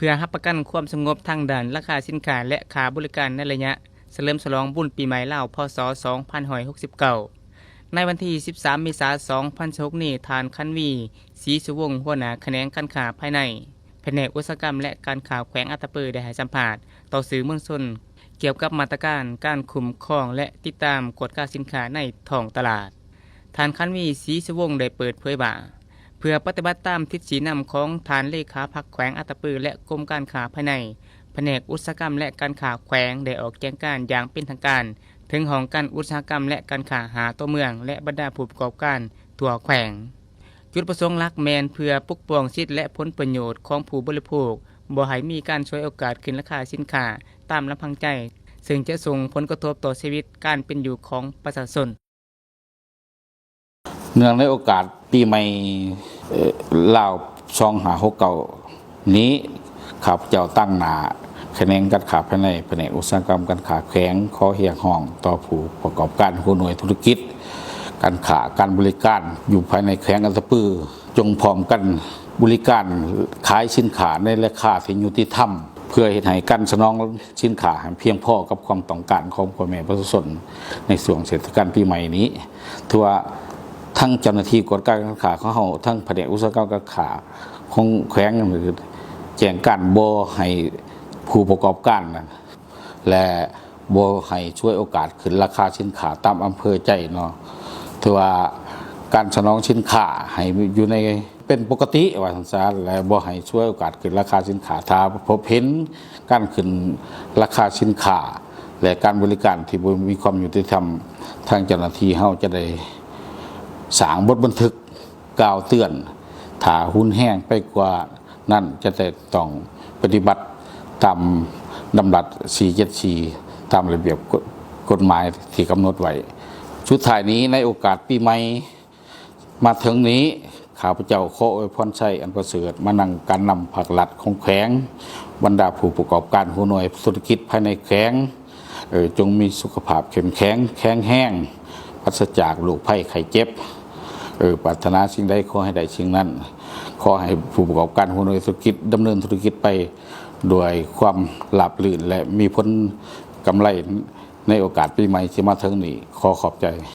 ພື່ອຮັບປະກັນຄວາມສະຫງົບທາງດ້ານລາຄາສິນຄ້າ ແລະ ຄ່າບໍລິການໃນໄລຍະສະເຫຼີມສະຫຼອງບຸນປີໃໝ່ລາວ ພ.ສ. ສອງພັນຫ້າຮ້ອຍຫົກສິບເກົ້າ. ໃນວັນທີສິບສາມ ເມສາ ສອງພັນຊາວຫົກນີ້, ທ່ານ ຂັນວີ ສີສຸວົງ ຫົວໜ້າຂະແໜງການຄ້າພາຍໃນ ພະແນກອຸດສາຫະກຳ ແລະ ການຄ້າແຂວງອັດຕະປື ໄດ້ໃຫ້ສຳພາດຕໍ່ສື່ມວນຊົນ ກ່ຽວກັບມາດຕະການການຄຸ້ມຄອງ ແລະ ຕິດຕາມກວດກາສິນຄ້າໃນທ້ອງຕະຫຼາດ. ທ່ານ ຂັນວີ ສີສຸວົງ ໄດ້ເປີດເຜີຍວ່າ, ເພື່ອປະຕິບັດຕາມທິດຊີ້ນຳຂອງທ່ານເລຂາພັກແຂວງອັດຕະປື ແລະ ກົມການຄ້າພາຍໃນ, ພະແນກອຸດສາຫະກຳ ແລະ ການຄ້າແຂວງ ໄດ້ອອກແຈ້ງການຢ່າງເປັນທາງການເຖິງຫ້ອງການອຸດສາຫະກຳ ແລະ ການຄ້າຫ້າຕົວເມືອງ ແລະ ບັນດາຜູ້ປະກອບການທົ່ວແຂວງ. ຈຸດປະສົງຫຼັກແມ່ນເພື່ອປົກປ້ອງສິດ ແລະ ຜົນປະໂຫຍດຂອງຜູ້ບໍລິໂພກ, ບໍ່ໃຫ້ມີການສວຍໂອກາດຂຶ້ນລາຄາສິນຄ້າຕາມລຳພັງໃຈ, ເຊິ່ງຈະສົ່ງຜົນກະທົບຕໍ່ຊີວິດການເປັນຢູ່ຂອງປະຊາຊົນ. ເນື່ອງໃນໂອກາດປີໃໝ່ ເອີ ລາວ ສອງຫ້າຫົກເກົ້ານີ້, ຂ້າພະເຈົ້າຕາງໜ້າຂະແໜງການຄ້າພາຍໃນ ພະແນກອຸດສາຫະກຳການຄ້າແຂວງ ຂໍຮຽກຮ້ອງຕໍ່ຜູ້ປະກອບການຫົວໜ່ວຍທຸລະກິດ ການຄ້າ ການບໍລິການຢູ່ພາຍໃນແຂວງອັດຕະປື ຈົ່ງພ້ອມກັນບໍລິການຂາຍສິນຄ້າໃນລາຄາທີ່ຍຸຕິທຳ ເພື່ອເຮັດໃຫ້ການສະໜອງສິນຄ້າໃຫ້ພຽງພໍກັບຄວາມຕ້ອງການຂອງພໍ່ແມ່ປະຊາຊົນໃນຊ່ວງເທດສະການປີໃໝ່ນີ້. ຖືວ່າທັງເຈົ້າໜ້າທີ່ກວດກາການຄ້າຂອງເຮົາ, ທັງພະແນກອຸດສາຫະກຳການຄ້າຂອງແຂວງ ແຈ້ງການບໍ່ໃຫ້ຜູ້ປະກອບການນັ້ນ ແລະ ບໍ່ໃຫ້ສວຍໂອກາດຂຶ້ນລາຄາສິນຄ້າຕາມອຳເພີໃຈເນາະ. ຖືວ່າການສະໜອງສິນຄ້າໃຫ້ຢູ່ໃນ ເປັນປົກກະຕິວ່າຊັ້ນຊະ ແລະ ບໍ່ໃຫ້ສວຍໂອກາດຂຶ້ນລາຄາສິນຄ້າ. ຖ້າພົບເຫັນການຂຶ້ນລາຄາສິນຄ້າ ແລະ ການບໍລິການທີ່ບໍ່ມີຄວາມຍຸຕິທຳ, ທາງເຈົ້າໜ້າທີ່ເຮົາຈະໄດ້ສ້າງບົດບັນທຶກ ກ່າວເຕືອນ, ຖ້າຮຸນແຮງໄປກວ່ານັ້ນ ຈະໄດ້ຕ້ອງປະຕິບັດຕາມດຳລັດສີ່ເຈັດສີ່ ຕາມລະບຽບກົດ ກົດໝາຍທີ່ກຳນົດໄວ້. ສຸດທ້າຍນີ້, ໃນໂອກາດປີໃໝ່ມາເຖິງນີ້, ຂ້າພະເຈົ້າຂໍອວຍພອນໄຊອັນປະເສີດມາຍັງການນຳພາກລັດຂອງແຂວງ, ບັນດາຜູ້ປະກອບການຫົວໜ່ວຍທຸລະກິດພາຍໃນແຂວງ, ເອີ ຈົ່ງມີສຸຂະພາບເຂັ້ມແຂງ, ແຂງແຮງ, ປາສະຈາກໂລກໄພໄຂ້ເຈັບ. ເອີ ປາດຖະໜາສິ່ງໃດຂໍໃຫ້ໄດ້ສິ່ງນັ້ນ. ຂໍໃຫ້ຜູ້ປະກອບການຫົວໜ່ວຍທຸລະກິດດຳເນີນທຸລະກິດໄປດ້ວຍຄວາມລາບລື່ນ ແລະ ມີຜົນກຳໄລໃນໂອກາດປີໃໝ່ທີ່ມາເຖິງນີ້. ຂໍຂອບໃຈ.